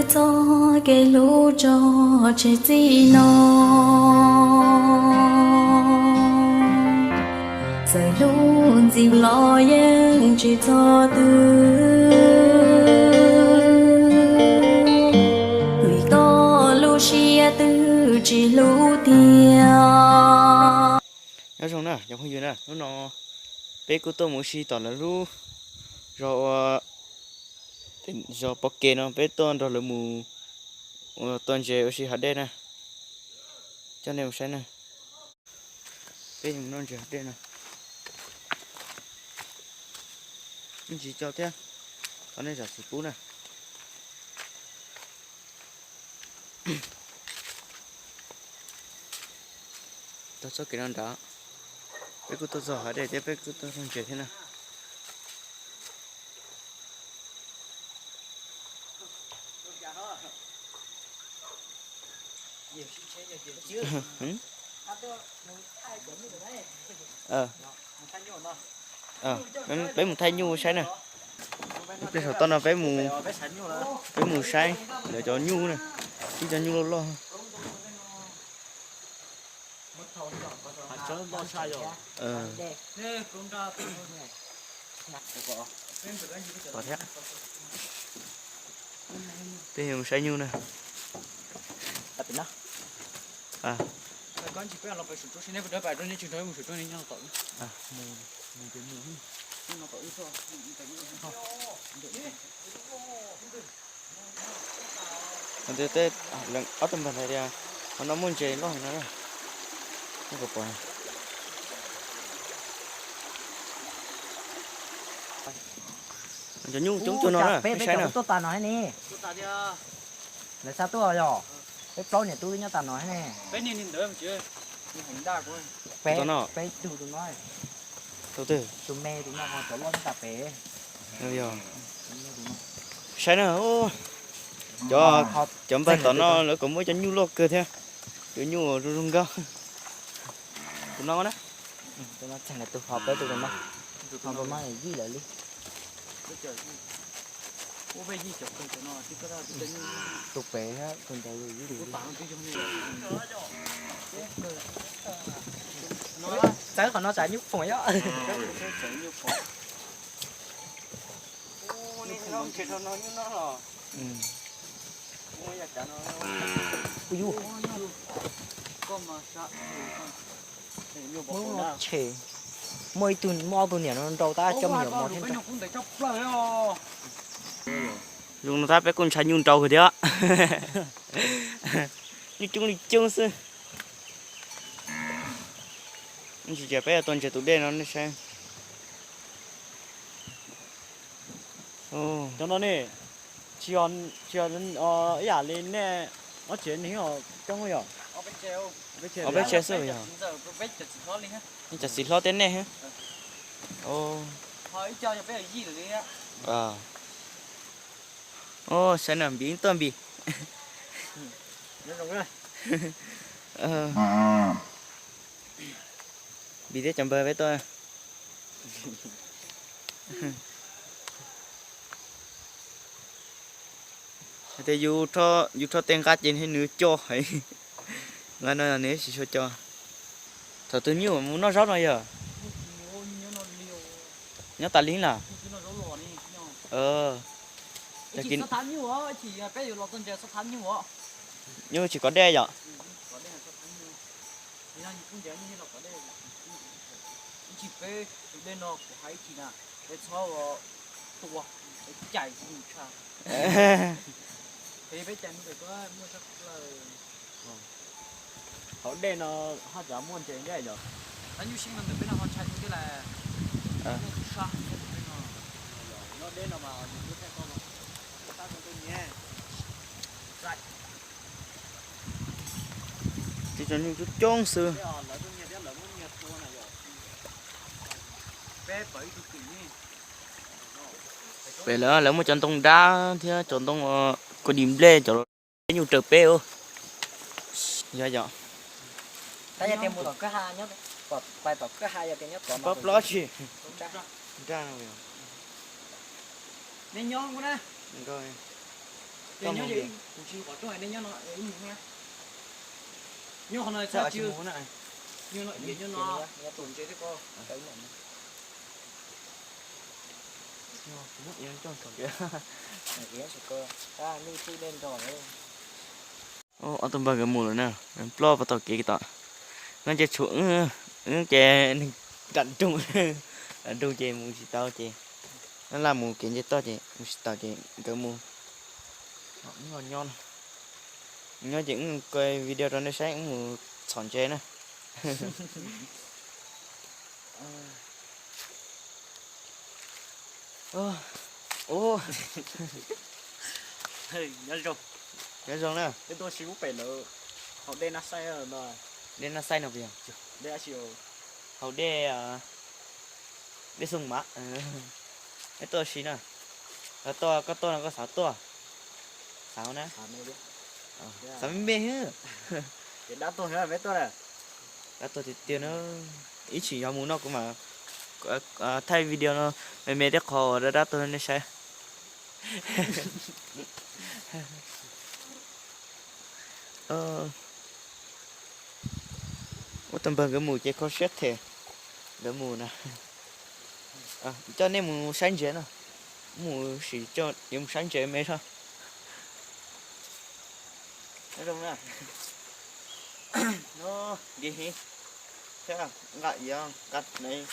Txoj kev hlub tso tseg txij no, txawm hlub ntxiv los yeej tsis txog twg, vim koj lub siab twb tsis hlub tiag. Nyob zoo na cov phooj ywg na, hnub no peb kuj tuaj mus ua si tom lawv lub zos ua, zos pov kev no, peb tuaj nrog lawv mus ua tua ntses ua si hav dej na, coj nej mus saib na. Peb mus noj ntses hav dej no, ntsis co thiab, thov nej zam txim pub na. Tau txoj kev no nrad, peb kuj tuaj txog hav dej thiab, peb kuj tuaj noj ntses thiab na. Peb mus thaij nyuj saib na. Ib pliag saum toj no peb mus, peb mus saib lawv cov nyuj na, ib cov nyuj loj loj. Peb mus saib nyuj na. Ob tug npawg hais tias qhov no muaj ntses loj no, nej puas pom? Cov nyuj coob cuag no na, peb saib na. Tuaj tas no ne. Lawv xa tuaj yog peb plaub niam tub nyob tas no ne. Peb, peb tug tus no, tus me tus no ho cov loj nyob tas pem. Saib na, cov, cov npawg tom no lawv kom muaj cov nyuj loj kawg thiab, cov nyuj zoo zoo nkauj. Tus no na, tus no tseem tus ho peb tus no, ho peb mas yij lawm li. Tus pem tus ntawd yij li. Txawv qhov no tsam nyuj phoom yom. Muaj ib tug, muaj ob tug niam no nrau tab coj me nyuam mos thiab. Zoo no tab peb kuj ntshav nyuj nrau thiab. Nyuj coob li coob xwb. Ntsis ces peb tua ntses tus dej no nej saib. Cov no ne, tsis yog, tsis yog ib yam li nej, ob tsev ne coob yom? Ob peb tsev xwb yog. Nej cov txiv hlob thiab nej. Saib na, Npis tuaj Npis. Npis thiab cov npawg peb tuaj. Hais tias yus rho tej nqa ces nws co heev. Nqa no nws tsis tshua co. Thaum twg nyuj mus noj zaub no yog? Nyob tas li lawm. Nyuj tsis kov dej yom? Hauv dej no haj tseem muaj ntses ntej yom? Tej cov nyuj coob coob xwb. Pem lawv, lawv muaj cov ntoo dab thiab cov ntoo kua dis nplej cov, peb nyuj raws peb. Yog yog. Plob tsi. Nyob, kuv tsis qhov rooj, nej nyob no ib mus na. Nyob qhov no tsis mus na. Nyob no, nyob no, tom ntses thiab ko. Ob tug npawg nkawd mus lawm na, ploj puag tom kev tom. No ces tshuav wb, wb ces neeg nram nroog, nram nroog ces mus tsis tau ces, laj mus kev nce toj ces mus tsis tau ces nkawd mus. Nyob ces wb mus kho video rau nej saib, wb mus txhom ntses na. Nyob zoo, nyob zoo na. Peb tuaj si ub pem lawv hauv dej Nab Xaij no. Dej Nab Xaij no puas yog? Dej dab tsi? Hauv dej, dej Xoo Mav. Peb tuaj si na. Koj tuaj, koj tuaj no koj xav tuaj? Xav na. Xav me me xwb. Dab tuag tiag tiag na. Ib tsis yog mus no kuv mam thaij video no me me tej qho uas dab dab tuag nej saib. Ua tau npawg nkawd mus ces kho siab them nkawd mus na. Coj nej mus saib ntses no, mus sim coj yuav mus saib ntses me soj. Zoo na, no, nce heev thiab nqa iav nqa hneev,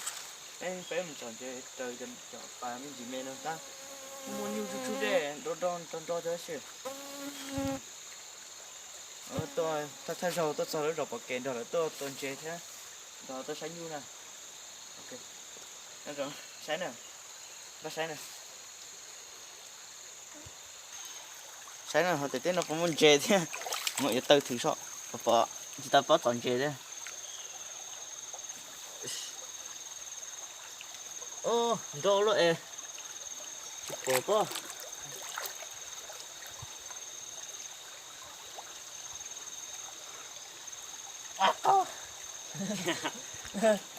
peb mus txhom ntses raws cov pas me ntsis me no tab muaj nyuj tsuj tsuj dej nrov nrov nrov nrov thiab si. Tuaj thawj zaug tuaj txog lub zos pom kev nrog lawv tuaj tua ntses thiab nrog tuaj saib nyuj na. Saib na, npaj saib na. Saib na, hauv tej teb no puas muaj ntses thiab. Muaj iav taw thwm soj, tsis tau paub txhom ntses thiab. Nrau luaj es tsis pom pob.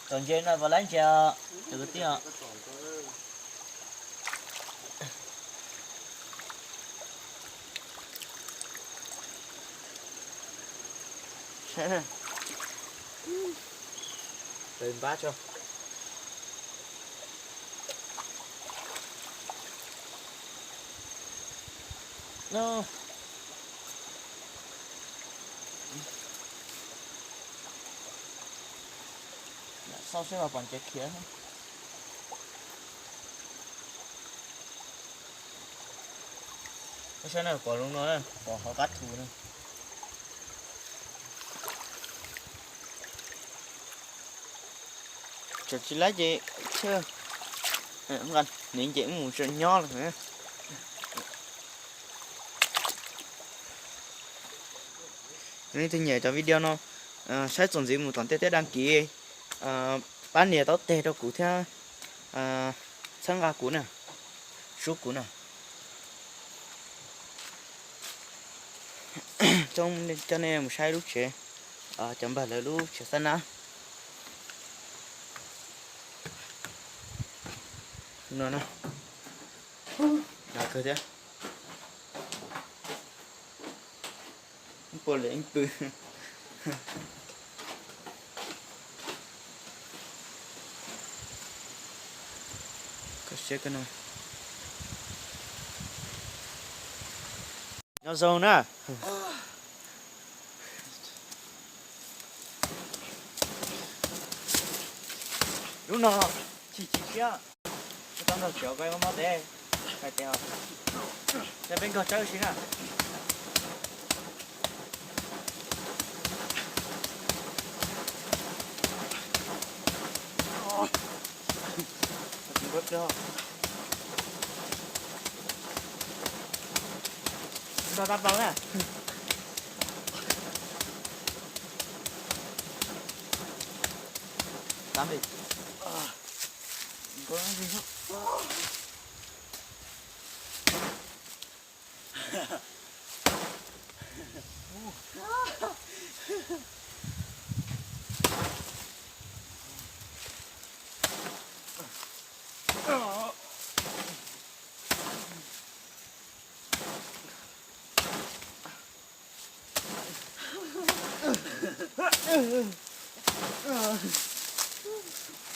Txhom ntses no puas laib ntses os cov kwv tij os? Npab tso. Xauj seb puas pom ntses khiav. Saib na, pom zoo no na, pom hauv qab thu na. Tseem tsis laib ces thiaj nqa hneev ces wb mus tseem nyob lawm. Leej twg nyiam cov video no, saib txuas ntxiv mus tom ntej thiab đăng ký, pab nias taub teg rau kuv thiab txhawb nqa kuv na, sub kuv na. Coj nej mus saib lub tsev, cov npawg lawv lub tsev xab nab no na. Dav kawg thiab. Pua lem pw. Nyob zoo na. Lub no chim chim siab. Tau nrog tsev ko mob mob tes, hais tias, ces peb nkaug tsawb si na. Nrog tab paus na. Tám đi.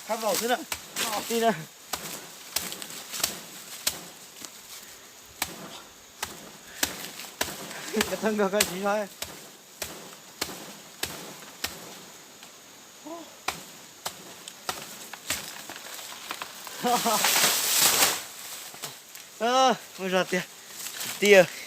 Qab vau xwb na. Ti na. Cov thawj nkauj koj tsis zog. Muaj zog tiag, tiag.